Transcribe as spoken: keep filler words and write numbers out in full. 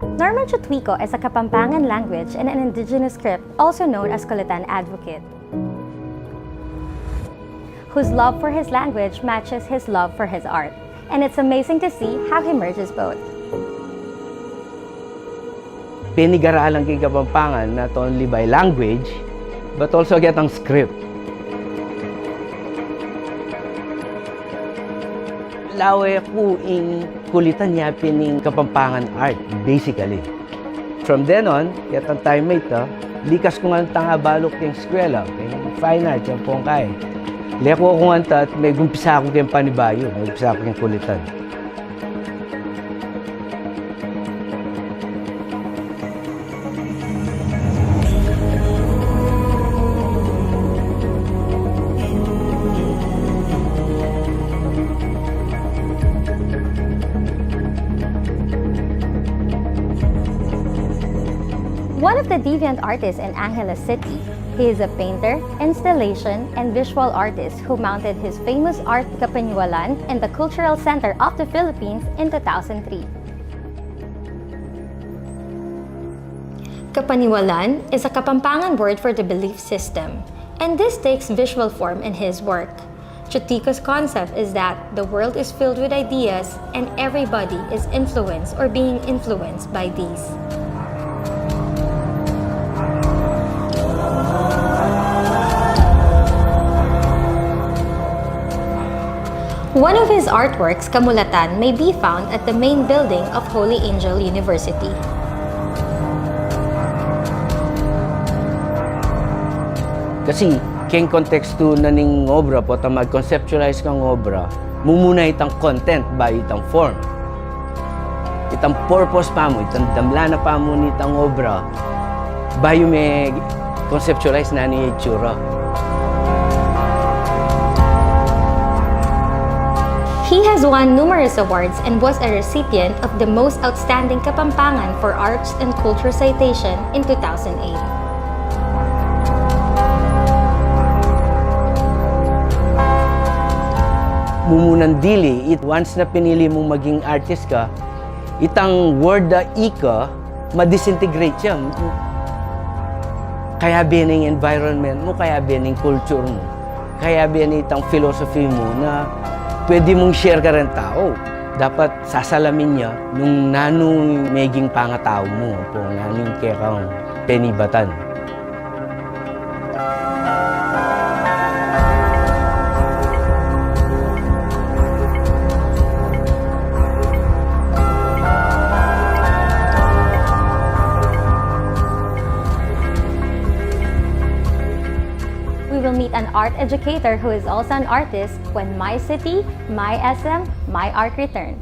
Norman Chutuico is a Kapampangan language and an indigenous script, also known as Kulitan advocate, whose love for his language matches his love for his art. And it's amazing to see how he merges both. Pinigaralan king Kapampangan not only by language, but also ketang script. Lawe ku ing kulitan ya pin ing Kapampangan art, basically. From then on, ketang time a ita, likas ku ngan tang abalu king eskwela, king fine arts, ampong kai. Leko ku ngan ta at megumpisa ku king panibayu, megumpisa ku king kulitan. One of the deviant artists in Angeles City, he is a painter, installation, and visual artist who mounted his famous art Kapaniwalan in the Cultural Center of the Philippines in two thousand three. Kapaniwalan is a Kapampangan word for the belief system, and this takes visual form in his work. Chutuico's concept is that the world is filled with ideas and everybody is influenced or being influenced by these. One of his artworks, Kamulatan, may be found at the main building of Holy Angel University. Kasi king kontekstu na ning obra, potang mag-conceptualize kang obra, mumuna itang content bayu itang form. Itang purpose pamu, itang damla na pamu nitang obra, bayu me-conceptualize na ning itsura. He has won numerous awards and was a recipient of the Most Outstanding Kapampangan for Arts and Culture citation in two thousand eight. Mumunan dili, it once na pinili mung maging artist ka, itang word a ika, ma-disintegrate ya. Kayabe na ing environment mu, kayabe na ing culture mu, kayabe na itang philosophy mu na pwede mung i-share kareng tau. Dapat sasalamin ya nung nanu meging pangatau mu, ampong nanu ing kekang penibatan. We will meet an art educator who is also an artist when My City, My S M, My Art returns.